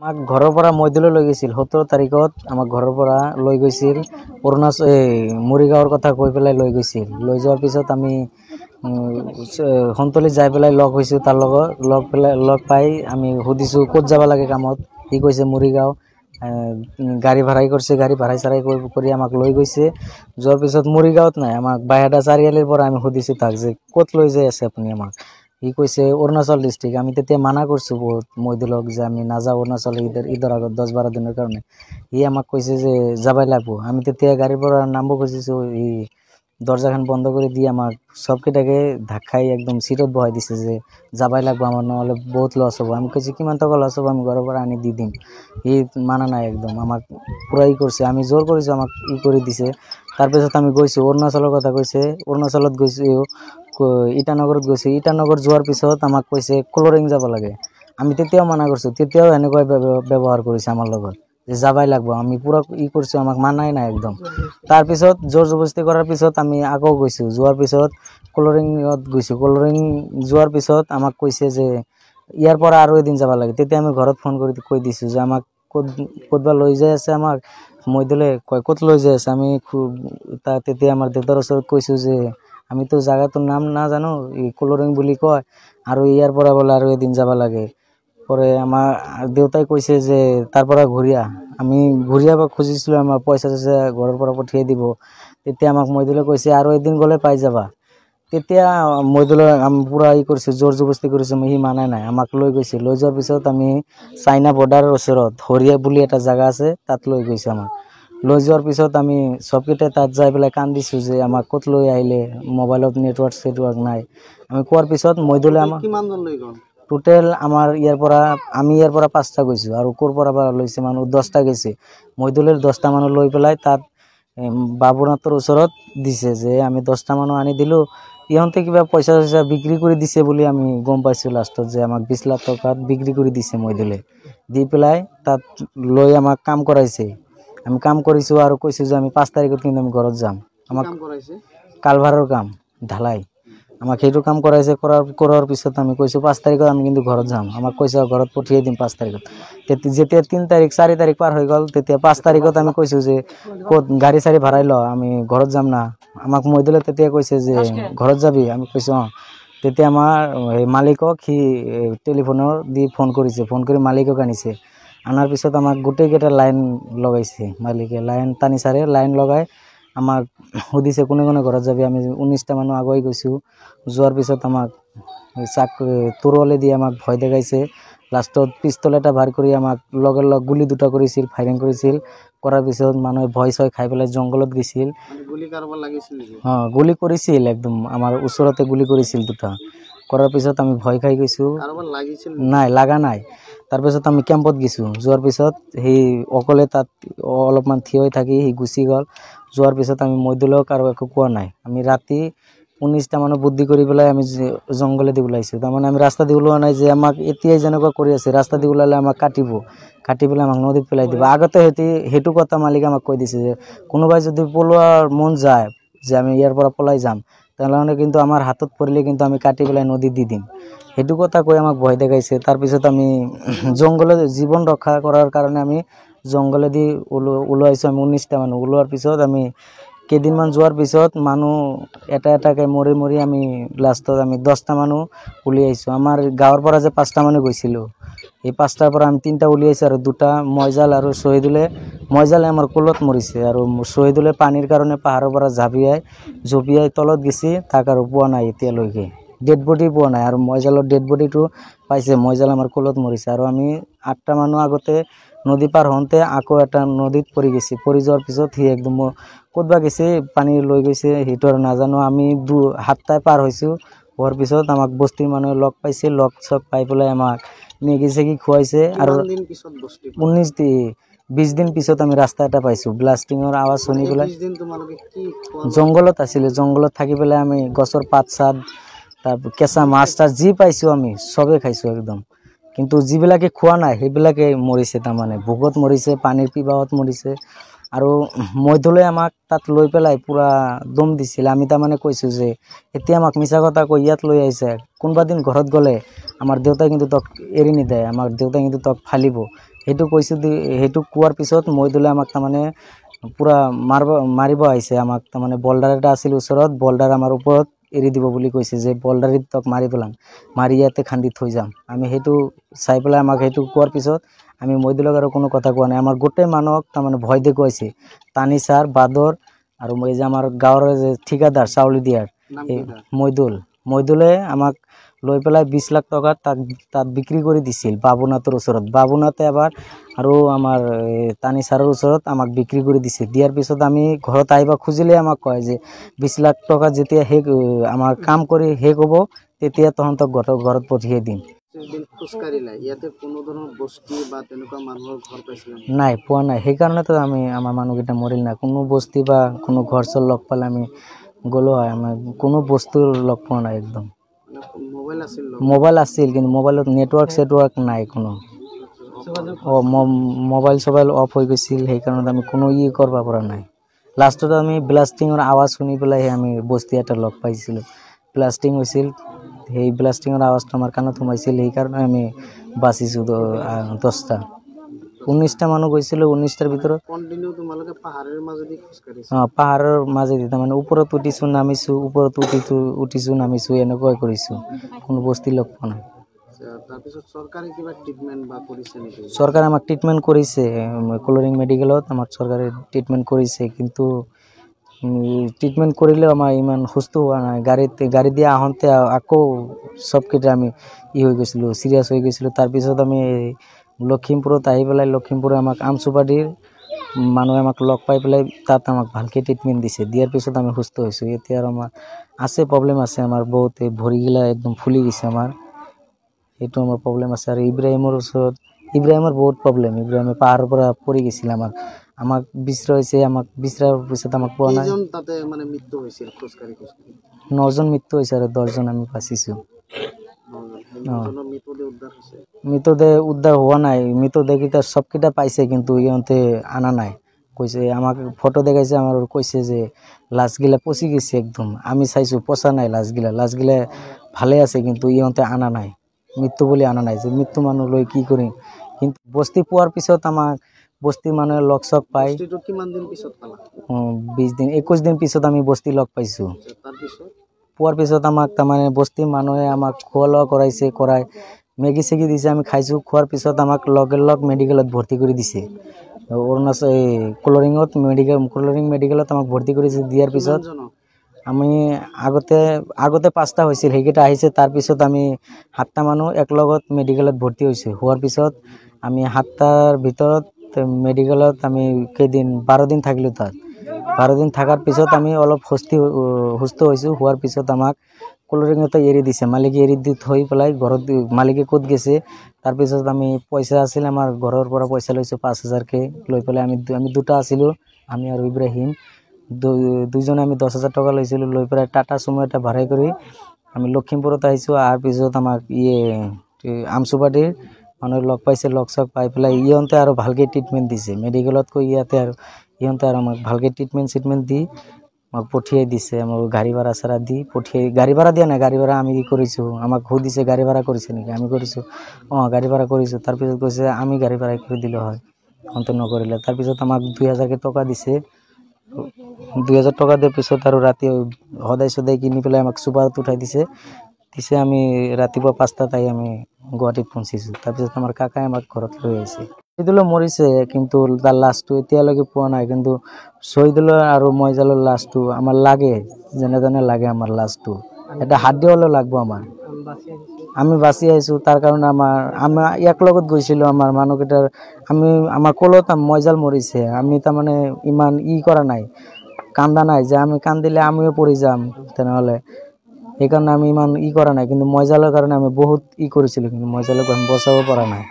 আমাক ঘৰৰ পৰা মৈদুললৈ লৈ গৈছিল 17 তাৰিখত। আমাক ঘৰৰ পৰা লৈ গৈছিল অৰুণাচল, এই মৰিগাঁৱৰ কথা কৈ পেলাই লৈ গৈছিল। লৈ যোৱাৰ পিছত আমি সোণতলীত যাই পেলাই লগ হৈছোঁ তাৰ লগত। লগ পেলাই লগ পাই আমি সুধিছোঁ ক'ত যাব লাগে কামত। সি কৈছে মৰিগাঁও। গাড়ী ভাড়াই কৰিছে, গাড়ী ভাড়াই চাড়াই কৰি আমাক লৈ গৈছে। যোৱাৰ পিছত মৰিগাঁৱত নাই, আমাক বাইহাটা চাৰিআলিৰ পৰা আমি সুধিছোঁ তাক যে ক'ত লৈ যাই আছে আপুনি আমাক। সি কৈছে অৰুণাচল ডিষ্ট্ৰিক্ট। আমি তেতিয়া মানা কৰিছোঁ বহুত মৈদুলক যে আমি নাযাওঁ অৰুণাচল ঈদৰ আগত 10-12 দিনৰ কাৰণে। সি আমাক কৈছে যে যাবই লাগিব। আমি তেতিয়া গাড়ীৰ পৰা নামিব খুজিছোঁ, সি দৰ্জাখন বন্ধ কৰি দি আমাক চবকেইটাকে ধাক্কাই একদম চিটত বহাই দিছে যে যাবই লাগিব আমাৰ, নহ'লে বহুত লছ হ'ব। আমি কৈছোঁ কিমান টকা লছ হ'ব, আমি ঘৰৰ পৰা আনি দি দিম। সি মানা নাই, একদম আমাক পূৰা ই কৰিছে। আমি জোৰ কৰিছোঁ, আমাক ই কৰি দিছে। তাৰপিছত আমি গৈছোঁ, অৰুণাচলৰ কথা কৈছে, অৰুণাচলত গৈছোঁ, ইটানগৰত গৈছোঁ। ইটানগৰ যোৱাৰ পিছত আমাক কৈছে কলৰিং যাব লাগে। আমি তেতিয়াও মানা কৰিছোঁ, তেতিয়াও এনেকুৱাই ব্যৱহাৰ কৰিছে আমাৰ লগত যে যাবই লাগিব। আমি পূৰা ই কৰিছোঁ, আমাক মানাই নাই একদম। তাৰপিছত জোৰ জবৰদস্তি কৰাৰ পিছত আমি আকৌ গৈছোঁ। যোৱাৰ পিছত কলৰিঙত গৈছোঁ। কলৰিং যোৱাৰ পিছত আমাক কৈছে যে ইয়াৰ পৰা আৰু এদিন যাব লাগে। তেতিয়া আমি ঘৰত ফোন কৰি কৈ দিছোঁ যে আমাক ক'ত ক'তবা লৈ যাই আছে আমাক। মৈদুলে কয় ক'ত লৈ যাই আছে। আমি খুব তেতিয়া আমাৰ দেউতাৰ ওচৰত কৈছোঁ যে আমিতো জাগাটোৰ নাম নাজানো, এই কলৰিং বুলি কয় আৰু ইয়াৰ পৰা বোলে আৰু এদিন যাব লাগে। পৰে আমাৰ দেউতাই কৈছে যে তাৰ পৰা ঘূৰি আহ। আমি ঘূৰি আহিব খুজিছিলোঁ, আমাৰ পইচা চইচা ঘৰৰ পৰা পঠিয়াই দিব। তেতিয়া আমাক মৈদুলে কৈছে আৰু এদিন গ'লে পাই যাবা। তেতিয়া মৈদুলে আমি পূৰা ই কৰিছোঁ, জোৰ জবৰদস্তি কৰিছোঁ, সি মানাই নাই, আমাক লৈ গৈছে। লৈ যোৱাৰ পিছত আমি চাইনা বৰ্ডাৰৰ ওচৰত হৰিয়া বুলি এটা জেগা আছে, তাত লৈ গৈছে আমাক। লৈ যোৱাৰ পিছত আমি চবকেইটাই তাত যাই পেলাই কান্দিছোঁ যে আমাক ক'ত লৈ আহিলে, মোবাইলত নেটৱৰ্ক চেটৱৰ্ক নাই। আমি কোৱাৰ পিছত মৈদুলে আমাক কিমানজন লৈ গ'ল? টোটেল আমাৰ ইয়াৰ পৰা, আমি ইয়াৰ পৰা 5টা গৈছোঁ আৰু ক'ৰ পৰা বা লৈছে মানুহ 10টা গৈছে। মৈদুলৰ 10টা মানুহ লৈ পেলাই তাত বাবুনাথৰ ওচৰত দিছে যে আমি 10টা মানুহ আনি দিলোঁ। ইহঁতে কিবা পইচা চইচা বিক্ৰী কৰি দিছে বুলি আমি গম পাইছোঁ লাষ্টত যে আমাক 20 লাখ টকাত বিক্ৰী কৰি দিছে মৈদুলে। দি পেলাই তাত লৈ আমাক কাম কৰাইছে। আমি কাম কৰিছোঁ আৰু কৈছোঁ যে আমি 5 তাৰিখত কিন্তু আমি ঘৰত যাম। আমাক কালভাৰৰ কাম, ঢালাই, আমাক সেইটো কাম কৰাইছে। কৰাৰ পিছত আমি কৈছোঁ 5 তাৰিখত আমি কিন্তু ঘৰত যাম। আমাক কৈছে ঘৰত পঠিয়াই দিম 5 তাৰিখত। যেতিয়া 3 তাৰিখ 4 তাৰিখ পাৰ হৈ গ'ল, তেতিয়া 5 তাৰিখত আমি কৈছোঁ যে ক'ত গাড়ী চাড়ী ভাড়াই ল, আমি ঘৰত যাম না। আমাক মৈদুলে তেতিয়া কৈছে যে ঘৰত যাবি। আমি কৈছোঁ অঁ। তেতিয়া আমাৰ সেই মালিকক সি টেলিফোনৰ দি ফোন কৰিছে, ফোন কৰি মালিকক আনিছে। আনাৰ পিছত আমাক গোটেইকেইটা লাইন লগাইছে মালিকে, লাইন টানি চাৰে লাইন লগাই আমাক সুধিছে কোনে কোনে ঘৰত যাবি। আমি 19টা মানুহ আগুৱাই গৈছোঁ। যোৱাৰ পিছত আমাক চাক তৰোৱালে দি আমাক ভয় দেখাইছে। লাষ্টত পিষ্টল এটা ভাৰ কৰি আমাক লগে লগ গুলি দুটা কৰিছিল, ফায়াৰিং কৰিছিল। কৰাৰ পিছত মানুহে ভয় চয় খাই পেলাই জংঘলত গৈছিল। অঁ, গুলি কৰিছিল একদম আমাৰ ওচৰতে গুলি কৰিছিল দুটা। কৰাৰ পিছত আমি ভয় খাই গৈছোঁ। নাই লগা নাই। তাৰপিছত আমি কেম্পত গৈছোঁ। যোৱাৰ পিছত সি অকলে তাত অলপমান থিয় হৈ থাকি সি গুচি গ'ল। যোৱাৰ পিছত আমি মৈদুলক আৰু একো কোৱা নাই। আমি ৰাতি 19টা মানুহ বুদ্ধি কৰি পেলাই আমি জংঘলেদি ওলাইছোঁ। তাৰমানে আমি ৰাস্তা দি ওলোৱা নাই যে আমাক এতিয়াই যেনেকুৱা কৰি আছে, ৰাস্তা দি ওলালে আমাক কাটিব, কাটি পেলাই আমাক নদীত পেলাই দিব। আগতে সেইটো কথা মালিকে আমাক কৈ দিছে যে কোনোবাই যদি পলোৱাৰ মন যায় যে আমি ইয়াৰ পৰা পলাই যাম, তেনেহ'লে কিন্তু আমাৰ হাতত পৰিলে কিন্তু আমি কাটি পেলাই নদীত দি দিম। সেইটো কথা কৈ আমাক ভয় দেখাইছে। তাৰপিছত আমি জংঘলে জীৱন ৰক্ষা কৰাৰ কাৰণে আমি জংঘলেদি ওলাইছোঁ। আমি 19টা মানুহ ওলোৱাৰ পিছত আমি কেইদিনমান যোৱাৰ পিছত মানুহ এটা এটাকৈ মৰি মৰি আমি লাষ্টত আমি 10টা মানুহ উলিয়াইছোঁ। আমাৰ গাঁৱৰ পৰা যে 5টা মানুহ গৈছিলোঁ, এই 5টাৰ পৰা আমি 3টা উলিয়াইছোঁ আৰু 2টা মইজাল আৰু শ্বহীদুলে, মইজালে আমাৰ কুলত মৰিছে আৰু শ্বহীদুলে পানীৰ কাৰণে পাহাৰৰ পৰা জঁপিয়াই তলত গৈছে, তাক আৰু পোৱা নাই এতিয়ালৈকে, ডেড বডি পোৱা নাই। আৰু মইজালৰ ডেড বডিটো পাইছে, মইজাল আমাৰ কুলত মৰিছে। আৰু আমি 8টা মানুহ আগতে নদী পাৰ হওঁতে আকৌ এটা নদীত পৰি গৈছে। পৰি যোৱাৰ পিছত সি একদম ক'তবা গৈছে, পানী লৈ গৈছে, সেইটো আৰু নাজানো। আমি 7টাই পাৰ হৈছোঁ। হোৱাৰ পিছত আমাক বস্তিৰ মানুহে লগ পাইছে, লগ চগ পাই পেলাই আমাক মেগী চেগী খুৱাইছে। আৰু 20 দিন পিছত আমি ৰাস্তা এটা পাইছোঁ। ব্লাষ্টিঙৰ আৱাজ শুনি পেলাই জংঘলত আছিলোঁ। জংঘলত থাকি পেলাই আমি গছৰ পাত চাত, তাৰ কেঁচা মাছ তাছ যি পাইছোঁ আমি চবেই খাইছোঁ একদম। কিন্তু যিবিলাকে খোৱা নাই সেইবিলাকে মৰিছে, তাৰমানে ভোকত মৰিছে, পানীৰ পিবাহত মৰিছে। আৰু মৈদুলে আমাক তাত লৈ পেলাই পূৰা দম দিছিল। আমি তাৰমানে কৈছোঁ যে এতিয়া আমাক মিছা কথা কৈ ইয়াত লৈ আহিছে, কোনোবা দিন ঘৰত গ'লে আমাৰ দেউতাই কিন্তু তোক এৰি নিদিয়ে, আমাৰ দেউতাই কিন্তু তোক ফালিব। সেইটো কৈছোঁ, সেইটো কোৱাৰ পিছত মইদুলে আমাক তাৰমানে পূৰা মাৰিব আহিছে আমাক। তাৰমানে বল্ডাৰ এটা আছিল ওচৰত, বল্ডাৰ আমাৰ ওপৰত এৰি দিব বুলি কৈছে যে বল্ডাৰিত তোক মাৰি পেলাম, মাৰি ইয়াতে খান্দি থৈ যাম। আমি সেইটো চাই পেলাই আমাক সেইটো কোৱাৰ পিছত আমি মইদুলক আৰু কোনো কথা কোৱা নাই। আমাৰ গোটেই মানুহক তাৰমানে ভয় দেখুৱাইছে, তানি ছাৰ, বাদৰ আৰু এই যে আমাৰ গাঁৱৰ যে ঠিকাদাৰ চাউলি দিয়াৰ মইদুল, মইদুলে আমাক লৈ পেলাই 20 লাখ টকা তাত বিক্ৰী কৰি দিছিল বাবুনাথৰ ওচৰত। বাবুনাথে এবাৰ আৰু আমাৰ তানি ছাৰৰ ওচৰত আমাক বিক্ৰী কৰি দিছে। দিয়াৰ পিছত আমি ঘৰত আহিব খুজিলে আমাক কয় যে 20 লাখ টকা যেতিয়া শেষ আমাৰ কাম কৰি শেষ হ'ব তেতিয়া তহঁতক ঘৰত পঠিয়াই দিম। নাই, পোৱা নাই। সেইকাৰণেতো আমি আমাৰ মানুহকেইটা মৰিল না। কোনো বস্তি বা কোনো ঘৰ চৰ লগ পালে আমি গ'লো হয়, আমাৰ কোনো বস্তু লগ পোৱা নাই একদম। মোবাইল আছিল কিন্তু মোবাইলত নেটৱৰ্ক চেটৱৰ্ক নাই কোনো, মোবাইল চবাইল অফ হৈ গৈছিল। সেইকাৰণে আমি কোনো ই কৰিব পৰা নাই। লাষ্টত আমি ব্লাষ্টিঙৰ আৱাজ শুনি পেলাই আমি বস্তি এটা লগ পাইছিলোঁ। ব্লাষ্টিং হৈছিল, সেই ব্লাষ্টিঙৰ আৱাজটো আমাৰ কাণত সোমাইছিল, সেইকাৰণে আমি বাচিছোঁ। 10টা 19টা মানুহ গৈছিলোঁ, 19টাৰ ভিতৰত অঁ পাহাৰৰ মাজেদি তাৰমানে ওপৰত উঠিছোঁ নামিছোঁ, ওপৰত উঠিছোঁ নামিছোঁ, এনেকুৱাই কৰিছোঁ। কোনো বস্তি লগ পোৱা নাই। চৰকাৰে আমাক ট্ৰিটমেণ্ট কৰিছে, কলৰিং মেডিকেলত আমাক চৰকাৰে ট্ৰিটমেণ্ট কৰিছে, কিন্তু ট্ৰিটমেণ্ট কৰিলেও আমাৰ ইমান সুস্থ হোৱা নাই। গাড়ী দিয়ে আহোঁতে আকৌ চবকেইটা আমি ই হৈ গৈছিলোঁ, চিৰিয়াছ হৈ গৈছিলোঁ। তাৰপিছত আমি লখিমপুৰত আহি পেলাই লখিমপুৰে আমাক আমচুপাটিৰ মানুহে আমাক লগ পাই পেলাই তাত আমাক ভালকৈ ট্ৰিটমেণ্ট দিছে। দিয়াৰ পিছত আমি সুস্থ হৈছোঁ। এতিয়া আৰু আমাৰ আছে প্ৰব্লেম আছে, আমাৰ বহুত এই ভৰিগিলা একদম ফুলি গৈছে আমাৰ, সেইটো আমাৰ প্ৰব্লেম আছে। আৰু ইব্ৰাহিমৰ ওচৰত, ইব্ৰাহিমৰ বহুত প্ৰব্লেম। ইব্ৰাহিমে পাহাৰৰ পৰা পৰি গৈছিল, আমাক বিচৰাইছে, আমাক বিচৰাৰ পিছত আমাক পোৱা নাই। 9জন মৃত্যু হৈছে আৰু 10জন আমি বাচিছোঁ। মৃতদেহ উদ্ধাৰ হোৱা নাই, মৃতদেহকেইটা চবকেইটা পাইছে কিন্তু ইহঁতে অনা নাই। কৈছে আমাক ফটো দেখাইছে, আমাৰ কৈছে যে লাছগিলা পচি গৈছে একদম। আমি চাইছোঁ পচা নাই, লাছগিলা ভালে আছে কিন্তু ইহঁতে অনা নাই, মৃত্যু বুলি অনা নাই। যে মৃত্যু মানুহ লৈ কি কৰিম। কিন্তু বস্তি পোৱাৰ পিছত আমাক বস্তি মানুহে লগ চগ পাই 20 দিন 21 দিন পিছত আমি বস্তি লগ পাইছোঁ। পোৱাৰ পিছত আমাক তাৰমানে বস্তি মানুহে আমাক খোৱা লোৱা কৰাইছে, কৰাই মেগী চেগী দিছে, আমি খাইছোঁ। খোৱাৰ পিছত আমাক লগে লগ মেডিকেলত ভৰ্তি কৰি দিছে। অৰুণাচল এই কলৰিঙত মেডিকেল, কলৰিং মেডিকেলত আমাক ভৰ্তি কৰিছে। দিয়াৰ পিছত আমি আগতে 5টা হৈছিল, সেইকেইটা আহিছে। তাৰপিছত আমি 7টা মানুহ একলগত মেডিকেলত ভৰ্তি হৈছোঁ। হোৱাৰ পিছত আমি 7টাৰ ভিতৰত মেডিকেলত আমি কেইদিন 12 দিন থাকিলোঁ। তাত 12 দিন থকাৰ পিছত আমি অলপ সুস্থ হৈছোঁ। হোৱাৰ পিছত আমাক কলৰিঙতে এৰি দিছে, মালিকে এৰি দি থৈ পেলাই ঘৰত মালিকে ক'ত গৈছে। তাৰপিছত আমি পইচা আছিল আমাৰ ঘৰৰ পৰা পইচা লৈছোঁ 5000কৈ লৈ পেলাই আমি দুটা আছিলোঁ, আমি আৰু ইব্ৰাহিম দুইজনে আমি 10,000 টকা লৈছিলোঁ। লৈ পেলাই টাটা চুমো এটা ভাড়াই কৰি আমি লখিমপুৰত আহিছোঁ। অহাৰ পিছত আমাক ইয়ে আমচুপাটিৰ মানুহে লগ পাইছে, লগ চগ পাই পেলাই ইহঁতে আৰু ভালকৈ ট্ৰিটমেণ্ট দিছে মেডিকেলতকৈ ইয়াতে, আৰু ইহঁতে আৰু আমাক ভালকৈ ট্ৰিটমেণ্ট চিটমেণ্ট দি আমাক পঠিয়াই দিছে। আমাক গাড়ী ভাড়া চাড়া দি পঠিয়াই, গাড়ী ভাড়া দিয়া নাই, গাড়ী ভাড়া আমি কি কৰিছোঁ, আমাক সুধিছে গাড়ী ভাড়া কৰিছে নেকি, আমি কৰিছোঁ, অঁ গাড়ী ভাড়া কৰিছোঁ। তাৰপিছত কৈছে আমি গাড়ী ভাড়া কৰি দিলোঁ হয়, অন্ত নকৰিলে। তাৰপিছত আমাক 2000কৈ টকা দিছে। 2000 টকা দিয়াৰ পিছত আৰু ৰাতি সদায় সদায় কিনি পেলাই আমাক চুপাৰত উঠাই দিছে। আমি ৰাতিপুৱা 5টাত আহি আমি গুৱাহাটীত পहुঁচিছোঁ। তাৰপিছত আমাৰ কাকাই আমাক ঘৰত লৈ আহিছে। শ্বহীদুলো মৰিছে কিন্তু তাৰ লাছটো এতিয়ালৈকে পোৱা নাই। কিন্তু শ্বহীদুলৰ আৰু মইজালৰ লাছটো আমাৰ লাগে, যেনে তেনে লাগে আমাৰ লাছটো, এটা হাত দি হ'লেও লাগব আমাৰ। আমি বাচি আহিছোঁ তাৰ কাৰণে আমাৰ এক লগত গৈছিলোঁ। আমাৰ মানুহকেইটাৰ আমি আমাৰ কলত মইজাল মৰিছে, আমি তাৰমানে ইমান ই কৰা নাই, কান্দা নাই যে আমি কান্দিলে আমিও পৰি যাম তেনেহ'লে, সেইকাৰণে আমি ইমান ই কৰা নাই। কিন্তু মইজালৰ কাৰণে আমি বহুত ই কৰিছিলোঁ, কিন্তু মইজালক আমি বচাব পৰা নাই।